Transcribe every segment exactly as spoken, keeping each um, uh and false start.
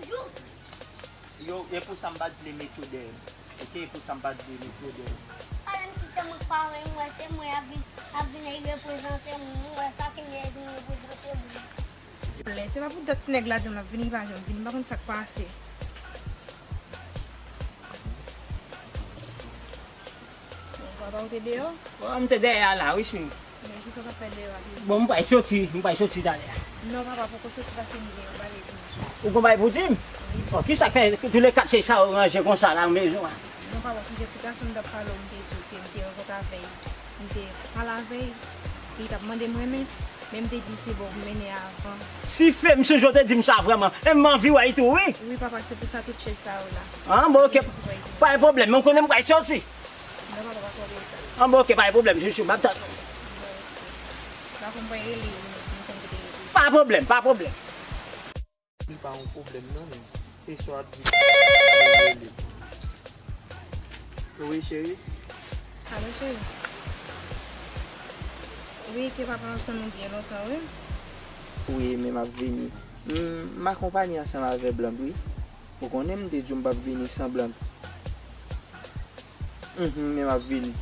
Yo, e pou sa m pa t vle mete w dèyè m. Oke, e pou sa m pa t vle mete w dèyè m. Pale m ti tè mwen k pa wè m, wè se mwen ap vin, ap vin reprezante m, mwen wè sa ke m vin reprezante m. Lè se pa pou dat ti nèg la di m l ap vini, li pa janm vini, m pa konn sa k pase. Bon, papa, ou te deyò? Bon, m te dèyè a la, wi, cheri. Men kisa w t ap fè deyò a, pitit? Bon, m pral soti, m pral soti talè a. Non, papa, poko soti paske m gen yon bagay pou m di w. Ou gon bagay pou di m? Wi. Bon, kisa k fè tou le kat cheri sa yo ranje konsa la nan mezon an? Non, papa, sonje ti gason m t ap pale w, m te di w ke m te rankontre avè l. M te pale avè l, e li t ap mande m renmen, men m te di l se bon pou m mennen avan. Sife, m sonje w te di m sa vrèman. E m anvi wè l tou, wi. Wi, papa, se pou sa tout chèz sa yo la. An, bon, oke. Pa gen pwoblèm, men w konnen m pral soti. Non, papa, pa twò bezwen. An, bon, oke, pa gen pwoblèm, chouchou, m ap tann ou. Bon, oke. Papa, m pral rele w, m konn kote w ye. Pa pwoblèm, pa pwoblèm. Li pa yon pwoblèm non, men. E sa w ap di. Wi, cheri. Alo, cheri. Wi, ke papa m ap tann ou byen lontan, wi. Wi, men m ap vini. M, m akonpaye ansanm avè Blank, wi. Ou konnen m te di w m p ap vini san Blank. Mhm, men m ap vini.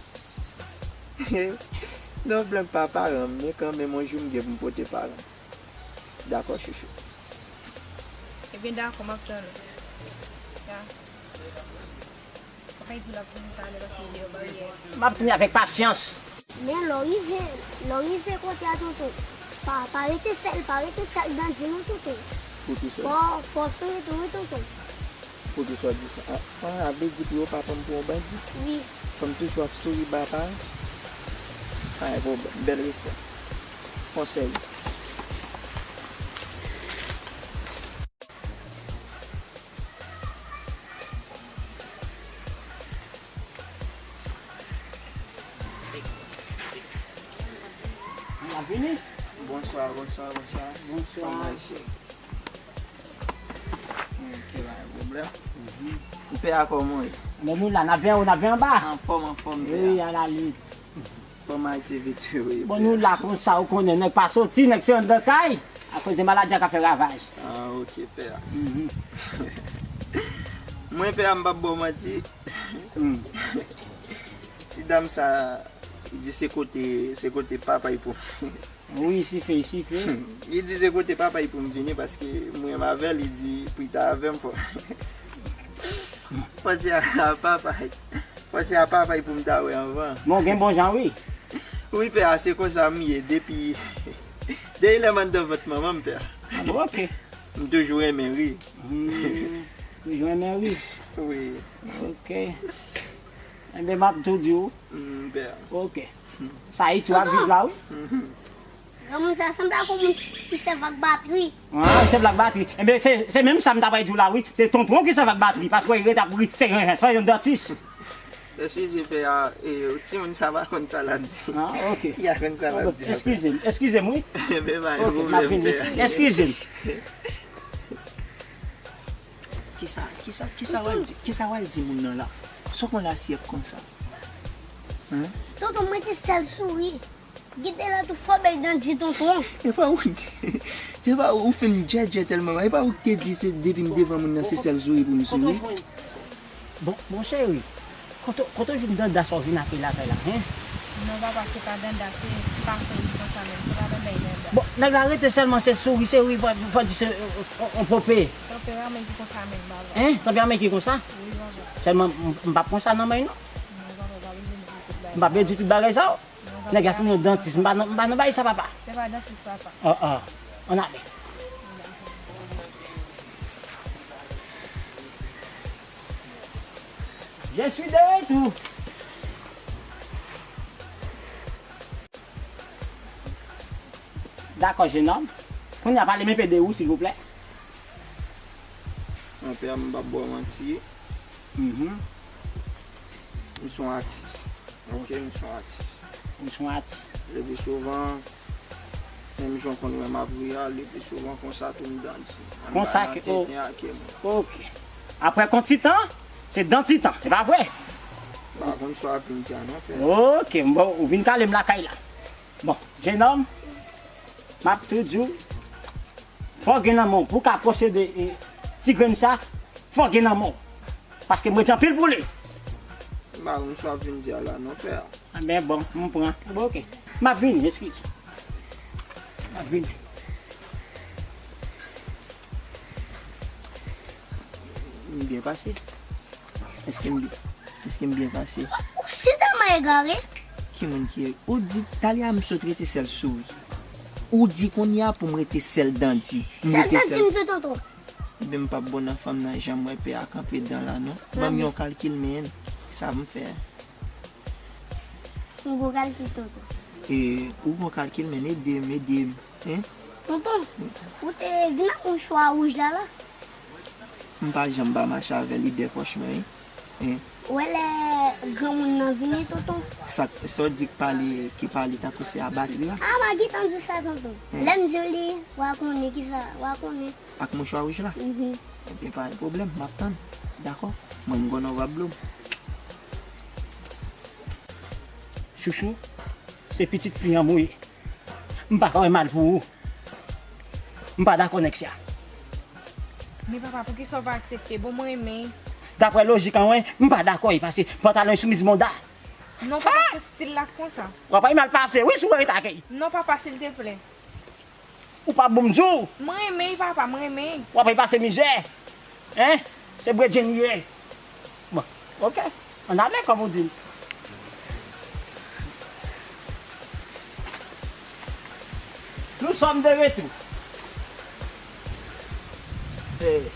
Non, Blank pa paran m, men kanmenm, yon jou m gen pou m pote paran m. Dakò, chouchou. Ebyen, dakò, m ap tann ou. Ya. Papa di l ap vini talè paske li deyò baryè. M ap vini avèk pasyans. Men lè w rive, lè w rive kote a, tonton, pa, pa rete sèl, pa rete sèl Dandi non, tonton. Poukisa? Fò, fò sonje tou, wi, tonton. Poukisa w di sa? A, a, a vle di pou yo pa pran m pou yon bandi? Wi. Fò m toujou ap souri ba paran? Pa gen pwoblèm. Bèl respè. Konsèy. Mwen ap vini. Bonswa, bonswa, bonswa. Bonswa. Kòman w ye, cheri? Ok, pa gen pwoblèm. Mhm. Pè a, kòman w ye? Men nou la, n ap veye, n ap veye anba. Anfòm, anfòm, pè a. Wi, a la limit. Kòman aktivite yo ye, pè a? Bon, nou la konsa, ou konnen, nèg pa soti, nèg se anndan kay. Akoz de maladi a ka fè ravaj. Ah, ok, pè a. Mhm. Mwen, pè a, m p ap ba w manti. Hmm. Ti dam sa, li di se kote, se kote papa y pou. Wi, sife, sife. Li di se kote papa y pou m vini paske mwen m avè l, li di pou l ta avè m fò. Fò se a papa y. Fò se a papa y pou m ta wè anvan. Men w gen bon jan, wi. Wi, pè a, se konsa m ye depi, depi lè m anndan vant manman m, pè a. Ah bon, ok. M toujou renmen ri. Hmm, toujou renmen ri. Wi. Ok. Enben, m ap tou di w. Hmm, pè a. Ok. Sa Ayiti w ap viv la, wi. Mhm. Granmoun sa sanble ak yon moun ki sèvi ak batri. Ah, li sèvi ak batri. Enben, se, se menm sa m ta pral di w la, wi. Se tonton ki sèvi ak batri, paske li ret ap ri, se yon, se yon dantis. Eskize, pè a, e, timoun sa pa konn sa l ap di. Ah, ok. Li pa konn sa l ap di, pè a. Eskize m, eskize m, wi. Enben, pa gen pwoblèm, pè a. Ok, m ap vini. Eskize m. Kisa, kisa, kisa w al di, kisa w al di moun nan la? Sa w pran lasyèt konsa? Hein? Tonton, mwen te sèl souri. Gide la tou fò bèl dan di tonton. E pa ou, e pa ou fin djèdjè tèlman, e pa ou ki te di se depi m devan moun nan se sèl souri pou m souri. Bon, bon cheri, kote, kote w jwenn danda sa w vin achte lakay la, hen? Non, papa, se pa danda, se fason li konsa menm, se pa danda, e danda. Bon, nèg la rete sèlman se souri, se ri, fò, fò di se, euh, euh, on pope. Tanperaman ki konsa menm, papa. Hein? Tanperaman ki konsa? Wi, papa. Sèlman, m, m p ap konsa nan men non. Non, papa, pa bezwen di tout bagay. M p ap di tout bagay sa yo. Nèg la se yon dantis, m pa nan, m pa nan bagay sa, papa. Se pa dantis, papa. Ah, ah. Ann ale. Je suis de retour. Dakò, jenòm. Kounye a, pale m enpe de ou, silvouplè. Mon pè, m p ap ba w manti. Mhm. M se yon atis. Ok, m se yon atis. Ou se yon atis. Le pi souvan, menm jan w konn wè m ap ri a, le pi souvan konsa tou m danti. Konsa ke, oh, ok. Apre kontitan, se dantitan, se pa vre? M pa konn sa w ap vin di a non, pè. Ok, bon, ou vin kale m lakay la. Bon, jenòm, m ap tou di w, fò w gen nan men w pou w ka posede, e, ti grenn sa, fò gen nan men w. Paske m rete anpil pou li. M pa konn sa w ap vin di a la non, pè a. A ben bon, m pran. Bon, oke. M ap vini, eskize. M ap vini. M byen pase. Èske m byen, èske m byen pase? Ou si tèlman egare. Ki moun ki, ou di talè a m sot rete sèl souri. Ou di kounye a pou m rete sèl dandi. M rete sèl dandi, m sot tonton. Ebyen, m p ap bon nan fanm nan, jan m wè pè a kanpe dan la non. Ban m yon kalkil, men sa m fè. M gon kalkil tonton. E, ou gon kalkil, men ede m, ede m. Hein? Tonton, ou te vin ak mouchwa wouj la la? M pa janm pa mache avè l, li dèyè pòch mwen wi. Hein? Ou wè lè granmoun nan vini, tonton? Sa, sa w di k pale, ki pale tankou se a batri a? A, m a gentan di sa, tonton. Hein? Lè m di w li, w a konnen kisa, w a konnen. Ak mouchwa wouj la? Mhm. Ebyen, pa gen pwoblèm, m ap tann. Dakò? Mwen, m gon non w ap blo m. Chouchou, se pitit fi an m ou ye. M pa ka wè mal pou ou. M pa dakò nèg sa. Men papa, poukisa w pa aksepte? Bon, mwen renmen. Daprè lojik an mwen, m pa dakò, e pase pantalon e soumèz bonda. Non, papa, se stil la k konsa. W ap mal pase, wi, si w rete ak li. Non, papa, silteplè. Ou pa bon m di w. Mwen renmen, papa, mwen renmen. W ap pase mizè. Hein? Se bredjenn ou ye. Bon, oke. Ann ale, kòm ou di. Nous sommes de retour. Eh.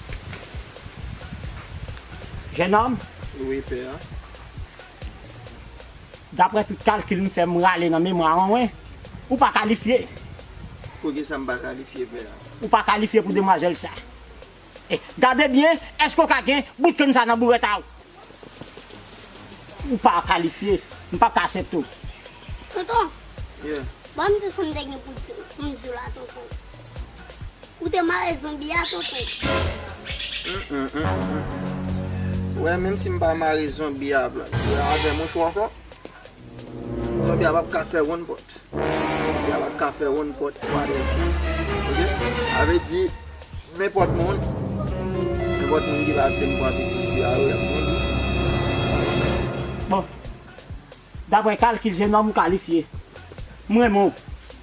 Jennonm. Wi, pè a. Daprè tout kalkil m fè, m rale nan memwa an mwen, ou pa kalifye. Poukisa m pa kalifye, pè a? Ou pa kalifye pou demwazèl sa. E, gade byen, èske w ka gen bout kenn sa nan bourèt a w? Ou pa kalifye, m p ap ka aksepte w. Tonton, yeah, ban m di w sa m te gen pou di, pou m di w la, tonton. Ou te mare zonbi a, tonton. Mm, mm, mm, mm. Wè, menm si m pa mare zonbi a, blan, wè avè m ou twò fò. Zonbi a p ap ka fè wonn pòt. Zonbi a p ap ka fè wonn pòt, whatever. Oke? Sa vle di, nenpòt moun, nenpòt moun ki pa vle m pran pitit fi a, yo, y ap mouri. Bon. Daprè kalkil, jennonm, ou kalifye. M renmen w.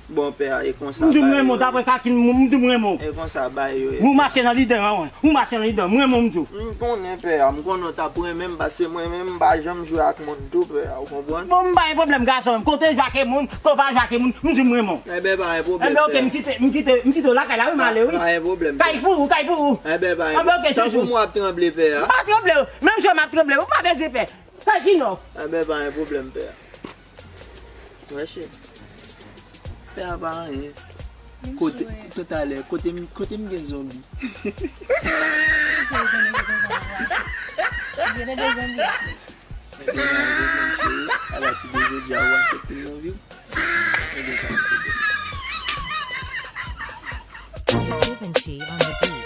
Bon, pè a, e konsa bagay yo ye. M di w m renmen w, daprè kalkil, m, m di w m renmen w. E konsa bagay yo ye. Ou mache nan lide an, wi. Ou mache nan lide an, m renmen w, m di w. M konnen, pè a, m konnen w t ap renmen m, paske mwen menm, m pa janm jwe ak moun tou, pè a, ou konprann? Bon, m pa gen pwoblèm, gason, kote w jwe ak moun, kote w pa jwe ak moun, m di w m renmen w. Enben, pa gen pwoblèm, pè a. Enben, oke, m kite, m kite, m kite w lakay la, wi, m ale, wi. Pa, pa gen pwoblèm, pè a. Kay pou ou, kay pou ou. Enben, pa gen pwoblèm. Enben, oke, tanpri, m w ap tranble, pè a. M pa tranble, menm jan m ap tranble, ou pa bezwen pè. Sa ki non? Enben, pa gen pwoblèm, pè a. Wè, cheri. Pè a pa anyen. Kote, talè, kote m, kote m gen zonbi? Gen de zonbi. Enben, pa gen pwoblèm, cheri. Apati de jodi a, ou aksepte m nan vi w. Enben, pa gen pwoblèm. Givenchy on the beat.